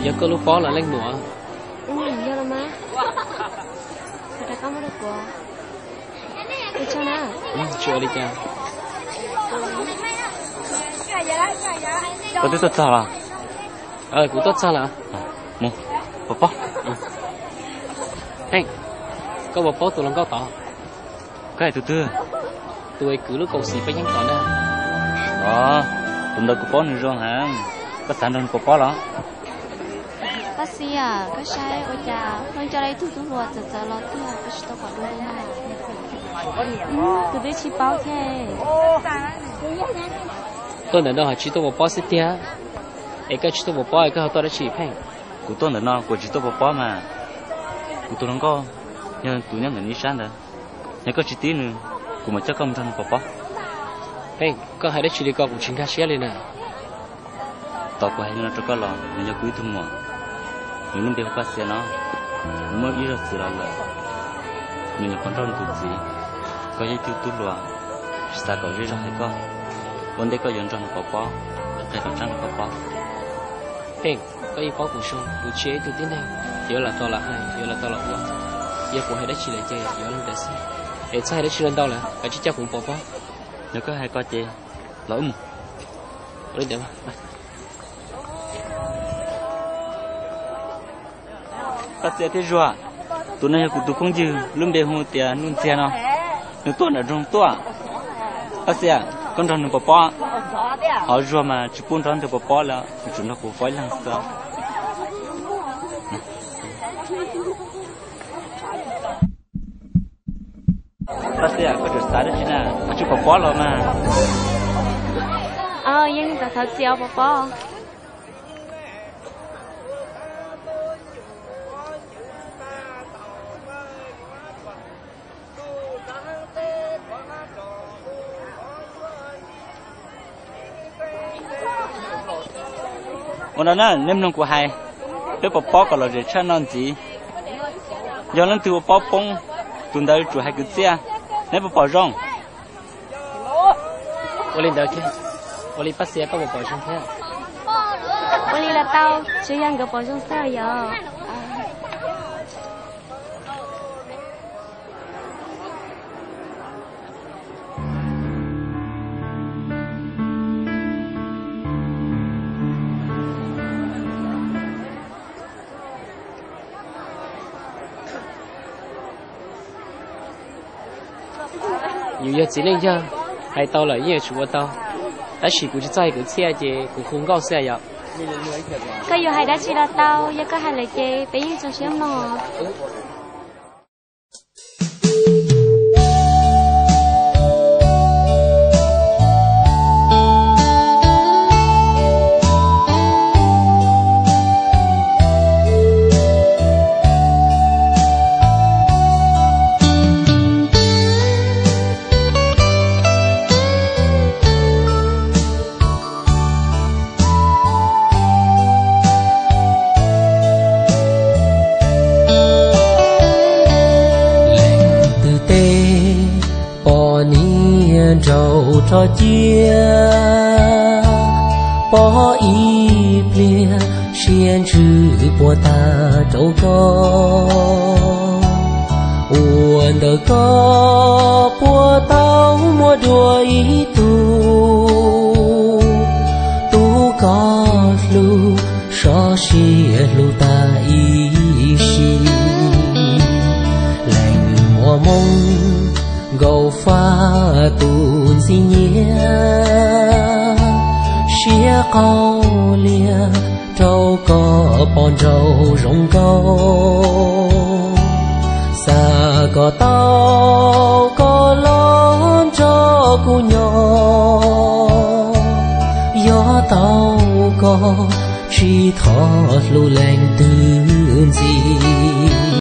Yog koj lub pob los leej muam? Yog los mas. Rov qab muab rau kuv. Ua tsaug na. Tsis ua li cas. Koj twb tuaj txog los? Kuv tuaj txog lawm. Mus, pov pob. Heej, koj puas paub tus hluas nkauj tod? Koj hais tus twg? Tus es kwv lub kaus xim peb yeeb tod na. Os, tus ntawd kuv paub nws zoo heev. Koj xav nrog nws pov pob los? Paj Xia, koj saib ua cas pheej coj tau ib tug tub hluas txawv txawv los tiag, koj tsis tau pom dua li na. Kuv twb tsis paub thiab. Tuaj ntawm no ho tsis tuaj pov pob xwb tiag. Es koj tsis tuaj pov pob es koj ho tuaj dab tsi pheej? Kuv tuaj ntawm no kuv tsis tuaj pov pob mas. Kuv tus hluas nkauj yog tus nyob ntawm nws ib sab ntawd. Yog koj tsis tib nws, kuv mam coj koj mus nrog nws pov pob. Pheej, koj hais dab tsi li ko kuv tsis nkag siab li na. Tos kuv hais li no rau koj los nws yog kuv ib tug muam. Nws lub npe hu Paj Xia no. Nws muaj ib zaug txiv los lawm. Nws nyuam qhuav nrauj nws tus txiv. Koj yog ib tug tub hluas, tsis xav kom zej zog hais koj. Ua ntej koj yuav nrog nws pov pob, qhia qhov tseeb rau koj paub. Pheej, koj yeej paub kuv zoo, kuv tsis yog ib tug tib neeg yuav lam tau lam hais, yuav lam tau lam ua. Yog kuv hais dab tsi lawm ces yuav li ntawd xwb. Es txhob hais dab tsi los ntau lawm, kav tsij coj kuv mus pov pob. Yog koj hais ko ces los wb mus. Ua li ntawd. Paj Xia thiab Zuag, tus no yog kuv tus phooj ywg lub npe hu tias Nuj Ntxiag no, nws tuaj nram nroog tuaj. Paj Xia, koj nrog nws pov pob. Ho Zuag mas tsis pub nrog nws pov pob li, nws tsuas nrog kuv pov ib leeg xwb. Paj Xia, koj tseem xav dab tsi na, koj tsis pov pob los mas. Yeej xav thov txim os pov pob. Ua no na, neb mloog kuv hais, peb pov pob kom lom zem tshaj no ntxiv. Yog leej twg ua pob poob, tus ntawd tsum hais kwv txhiaj. Neb puas pom zoo? Ua li ntawd thiab, ua li Paj Xia koj puas pom zoo thiab? Ua li los tau, tsuas yog nkawd pom zoo xwb yom. Yus yog txiv neej yawg, hais tau lawm yeej yuav tsum ua tau, tab sis kuv tsis txawj hais kwv txhiaj ces kuv hu nkauj xwb yom. Koj yuav hais dab tsi los tau, yog koj hais lawm ces peb yeej tso siab mloog. Leej twg tej poj niam nraug rog cia, pom ib pliag siab ntsws puas tag rau koj. Ua ntawm koj puas tau muaj dua ib tug, tug koj hlub sov siab hlub tag ib sim. Leej muaj hmoo nkaus faj tus ntxim nyiam, siab qau lias rau koj pom nraug zoo nkauj. Xav kom tau koj los nrog kuv nyob, yog tau koj tsis thov hlub leej twg ntxiv.